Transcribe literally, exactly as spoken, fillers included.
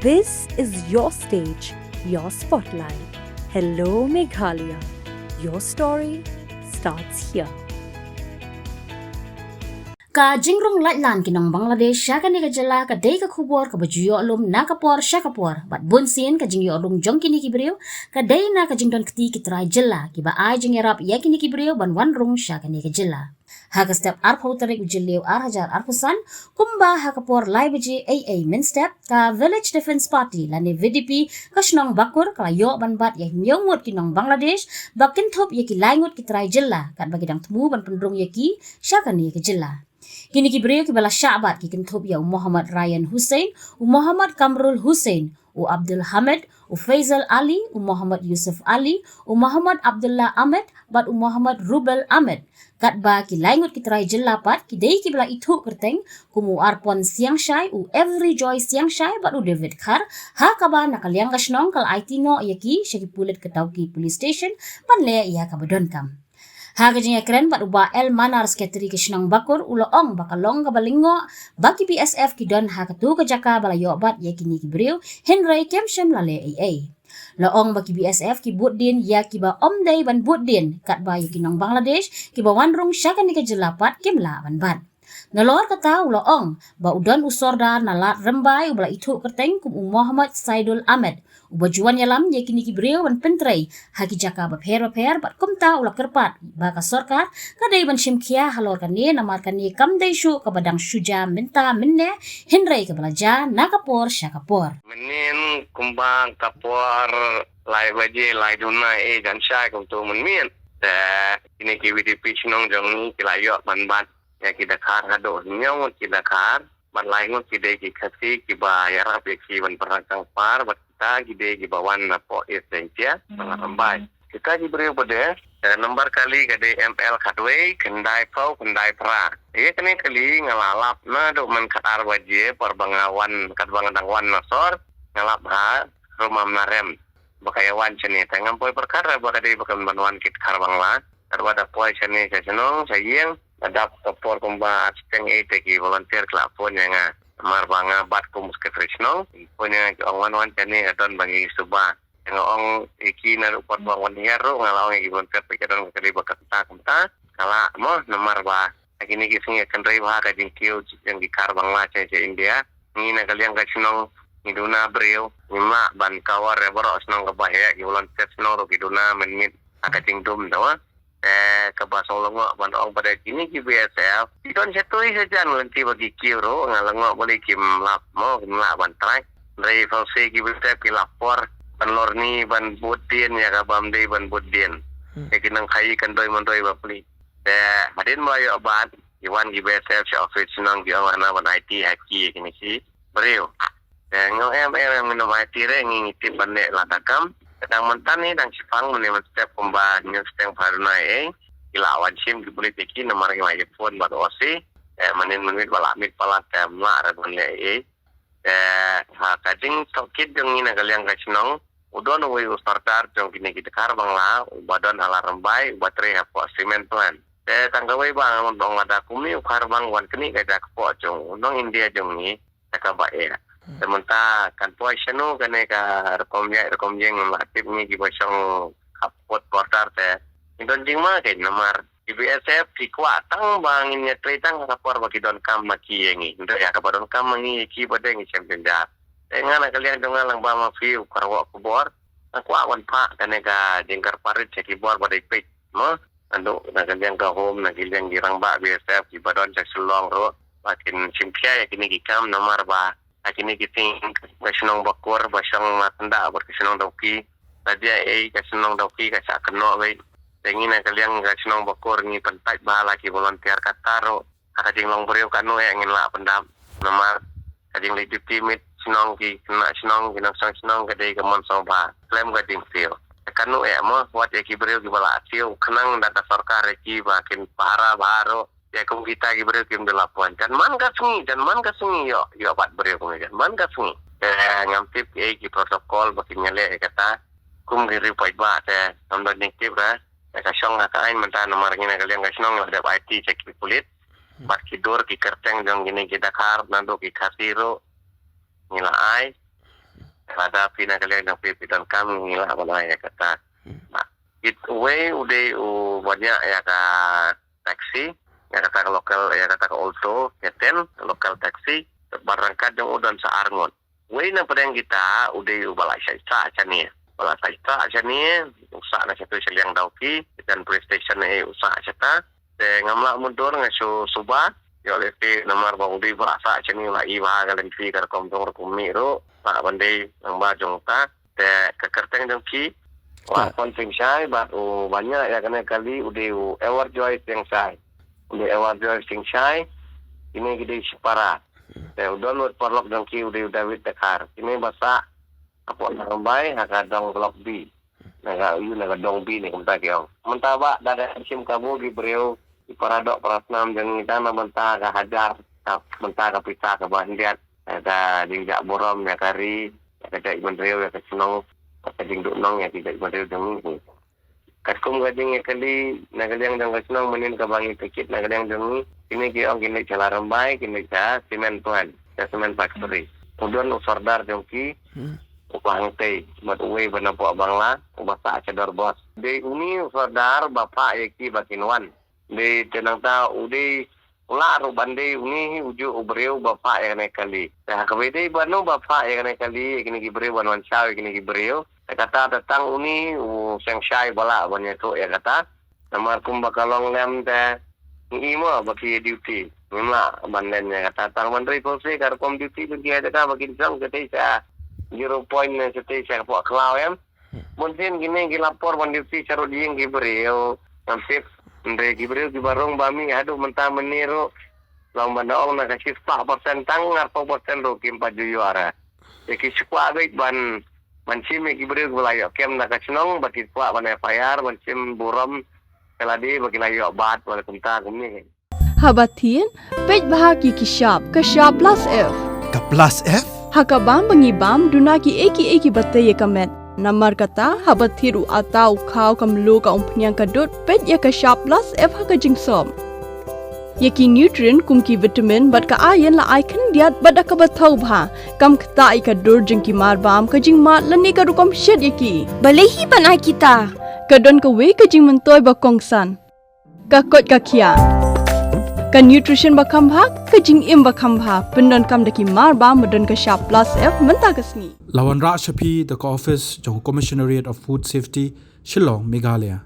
This is your stage, your spotlight. Hello Meghalaya. Your story starts here. Ka jingrung laitlan ki nong Bangladesh sha kane ka jylla ka dei ka khubor kaba ju ïoh lum na ka por sha ka por, bad bun sien ka jingïoh rung jong kine ki briew ka dei na ka jingdon kti ki trai jylla kiba ai jingïarap ïa kine ki briew ban wan rung sha kane ka jylla. Ha ka step arphew tarik u Jylliew ar hajar arphew san, kumba ha ka por lai baje ei ei mynstep, ka Village Defence Party lane V D P ka shnong Bakur ka la ïoh ban bat ïa hynñiew ngut ki nong Bangladesh ba kynthup ïa ki lai ngut ki trai jylla, katba ki dang thmu ban pynrung ïa ki sha kane ka jylla. Kine ki briew kiba la shah bat ki kynthup ïa u Mohammad Ryan Hussain, u Mohammad Kamrul Hussain, u Abdul Hamid, u Faisal Ali, u Mohammad Yusuf Ali, u Mohammad Abdullah Ahmed bad u Mohammad Rubel Ahmed. Katba ki lai ngut ki trai jylla pat ki dei kiba la ithuh kyrteng kum u Arpon Siangshai, u Everyjoy Siangshai bad u David Khar, ha kaba na ka liang ka shnong ka la aiti noh ïa ki sha ki pulit ka Tawki Police Station ban leh ïa kaba donkam. Ha ka jingïakren bad u Bah L Manar, Secretary ka shnong Bakur, u la ong ba ka long kaba lyngngoh ba ki B S F ki don ha katu ka jaka ba la ïoh bat ïa kine ki briew, hynrei kim shym la leh ei ei. La ong ba ki B S F ki bud dien ïa kiba ym dei ban bud dien, katba ïa ki nong Bangladesh kiba wan rung sha kane ka jylla pat kim lah ban bat. Nalor kata u la ong ba u don u sordar na Lad Rymbai uba la ithuh kyrteng kum u Mohammad Saidul Ahmed, uba ju wan ïalam ïa kine ki briew ban pyntrei ha ki jaka bapher bapher, bad kumta u la kyrpad ba ka sorkar ka dei ban shim khia halor kane, namar kane kam dei shuh kaba dang shu jia mynta mynne, hynrei kaba la jia na ka por sha ka por. Mynnin kumba ka por lai baje lai duna, eh, jan shai kumtu mynmiet. Te kine ki V D P shnong jong ngi ki la ïoh ban bat ïa ki Dkhar haduh hynñiew ngut ki Dkhar, bad lai ngut ki dei ki Khasi kiba ïarap ïa ki ban pyrshang kang par, bad kita ki dei kiba wan napoh East Jaintia, Nongrymbai. Kita ki briew pat de, eh, number kali ka dei M L khatwei, khyndai phew, khyndai phra. Ïa kane kali nga la lap naduh man khatar baje, por ba nga wan, katba nga dang wan na sor, nga lap ha Rumam Narem ba ka ïa wan shane. Te ngam poi pyrkhat re ba ka dei ba kan ban wan ki Dkhar Bangla. Katba da poi shane sha shnong, sha ïing, da dap ka por kumba ar steng ei te ki volunteer ki la phone ïa nga. Namar ba nga bat kum secretary shnong, ki phone ïa nga ki ong wan wan shane, ka don ba ngi suba. Te nga ong ïa ki naduh por ba wan hiar ruh, nga la ong ïa ki volunteer te ka don ka dei ba ka kata kumta. Ka la mo, namar ba ha kine ki sngi ka kynrei bha ka jingkiew jong ki Dkhar Bangla sha, sha India. Ngi na ka liang ka shnong ngi duna briew, ngim lah ban cover ïa baroh shnong kaba heh, ki volunteer shnong ruh ki duna mynmiet ha ka jingdum, tau. Te kaba sngewlyngngoh ban ong pat de kine ki B S F ki don shatei shajan lynti ba ki kiew ruh, nga lyngngoh balei kim lap mo, kim lah ban track. Hynrei pynban ki B S F ki lap por ban lorni ban bud dien ïa ka bym dei ban bud dien. Hmm. Te ki nang khaïi kan doi man doi ba pli. Te hadien ba ïoh bat, ki wan ki B S F sha office shnong, ki ong hana ban aiti ha ki kine ki briew. Te nga ong em em em, ngin ym aiti re, ngi ngi tip ban leh la ka kam. Te dang mynta ni dang shiphang mynne mynstep kumba hynñiew steng phra duna ei ei. Ki la wan shim ki pulit ïa ki namar ki ma ïa phone bad O C. Te mynnin mynmiet ba la miet palat te ym lah re ban leh ei ei. Te ha ka jingtohkit jong ngi na ka liang ka shnong, u don uwei u sordar jong kine ki Dkhar Bangla uba don ha Lad Rymbai uba trei hapoh cement plant. Te tang kawei ba nga ong lada kumne u Dkhar Bang wan kane ka jaka kpoh jong u nong India jong ngi, te kaba eh. Hmm. Te mynta kan poi shano kane ka rukom ïaid rukom ïeng, ngim lah tip, ngi kiba shong hapoh border te ngi don jingma kein namar ki B S F ki kwah tang ba ngin ïatrei tang ha ka por ba ki donkam ma ki ïa ngi. Hynrei ïa kaba donkam ma ngi ïa ki pat de ngi shem jynjar. Te nga na ka liang jong nga lang ba ma phi u kyrwoh khubor, nga kwah ban phah kane ka jingkyrpad rit sha ki bor ba dei peit mo. Naduh na ka liang ka Home, na ka liang ki rangbah B S F kiba don sha Shillong ruh ba kin shim khia ïa kine ki kam namar ba ha kine ki sngi ka shnong Bakur ba shong na tyndah bad ka shnong Dawki, la jia ei ka shnong Dawki ka shah kynnoh beit. Te ngi na ka liang ka shnong Bakur ngi pyntait bha la ki volunteer, kata ruh ha ka jinglong briew katno eh ngin lah pyndap. Namar ka jingleit duty miet shnong, ki khynnah shnong, ki nongshong shnong, ka dei ka mon sngewbha khlem ka jingsiew. Katno eh mo, wat ïa ki briew kiba la siew, khnang da ka sorkar ïa ki ba kin pahara bha ruh. Ïa kum kita ki briew kim da la poi. Jan man ka sngi, jan man ka sngi ïoh, ïoh bat briew kum jan man ka sngi. Eh, ngam tip ei ki protocol ba kin ïaleh ïa kata. Kum ki riew paidbah te ngam don jingtip re. Ïa ka shong ha ka aiñ mynta namar ngi na ka liang ka shnong la dep aiti sha ki pulit. Hmm. Bad ki dur ki kyrteng jong kine ki Dkhar, naduh ki Khasi ruh ngi la ai. Lada phi na ka liang jong phi phi donkam, ngi lah ban ai ïa kata. Ba, it uwei u dei uba ñiah ïa ka taxi, ïa kata ka local, ïa kata ka Alto, ïa ten, local taxi, bad ryngkat jong u don sa ar ngut. Uwei na pdeng kita u dei uba la shait sah shane. Ba la shait sah shane, u sah na shatu shiliang Dawki, ïa ten police station, eh, u sah shata. Te ngam lah mutdur, nga shu suba ïa lehse namar ba u dei ba la sah shane, la i ba ka lynti ka rukom dong rukom mih ruh. Lah ban dei nang ba jong ta. Te ka kyrteng jong ki, u Arfan Singshai, bad uba ñiah ïa kane kali u dei u Everjoy Singshai. U dei Everjoy Singshai. Kine ki dei shipara. Te u don u paralok jong ki u dei u David Dkhar. Kine ba sah hapoh Laitumkhrah ha ka dong Block B. Na ka, ïa na ka dong B ne kumta ki ong. Mynta ba da ka shim kabu ki briew, ki para doh para snam jong ngi tang na bynta ka hajar, ka bynta ka pisa kaba khyndiat. Ka jingjah burom ïa ka ri, ïa ka jaitbynriew, ïa ka shnong, ïa ka jingduhnong ïa ki jaitbynriew jong ngi. Katkum ka jingïakali na ka liang jong ka shnong mynnin kaba ngi pynkit na ka liang jong ngi, kine ki ong kin leit sha Laitumkhrah, kin leit sha cement plant, sha cement factory. U don u sordar jong ki, Hmm. uba hangtei, bad uwei ba napoh Bangla, uba sah sha Dorbos. Dei uni u sordar ba phah ïa ki ba kin wan. Dei te nangta u dei u lah ruh ban dei uni hi u juh u briew ba phah ïa kane kali. Te ha kaba dei ba no ba phah ïa kane kali, ïa kine ki briew ban wan shaw ïa kine ki briew. Te kata te tang uni u Singshai ba lah ban ïathuh ïa kata. Namar kumba ka long lem te ngi i mo ba ki duty. Ngim lah ban len ïa kata, tang ban rei pulse ka rukom duty ba ki ïa jaka ba kin shong shatei sha zero point ne shatei sha ka poh khlaw em. Bun sien kine ki la por ban duty sha rud ïing ki briew. Ngam tip, hynrei ki briew kiba rung ba mih haduh mynta mynne ruh, long ban da ong na ka shispah percent tang arphew percent ruh kim pat ju ïoh re. Te ki shu kwah beit ban, ban shim ïa ki briew kiba la ïoh kem na ka shnong, bad ki kwah ban F I R, ban shim burom ïa lade ba ki la ïoh bat, wat la kumta kumne. Haba thied, peit bha ki ki shap, ka shap plus F. Ka plus F? Ha ka bam ba ngi bam, duna kiei kiei kiba tei ïa ka met. Namar kata, haba thied u atta u khaw ka mluh ka umphniang ka dud, peit ïa ka shap plus F ha ka jingsop. Ïa ki nutrient kum ki vitamin bad ka iron la ai khyndiat bad da kaba thaw bha. Kam ktah ïa ka dur jong ki mar bam, ka jingmad lane ka rukom shet ïa ki. Balei hi ban ai kita? Ka don kawei ka jingmyntoi ba kongsan. Ka koit ka khiah. Ka nutrition ba kham bha, ka jingim ba kham bha. Pyndonkam da ki mar bam ba don ka shap plus F mynta ka sngi. La wanrah sha phi da ka office jong Commissionariat of Food Safety, Shillong, Meghalaya.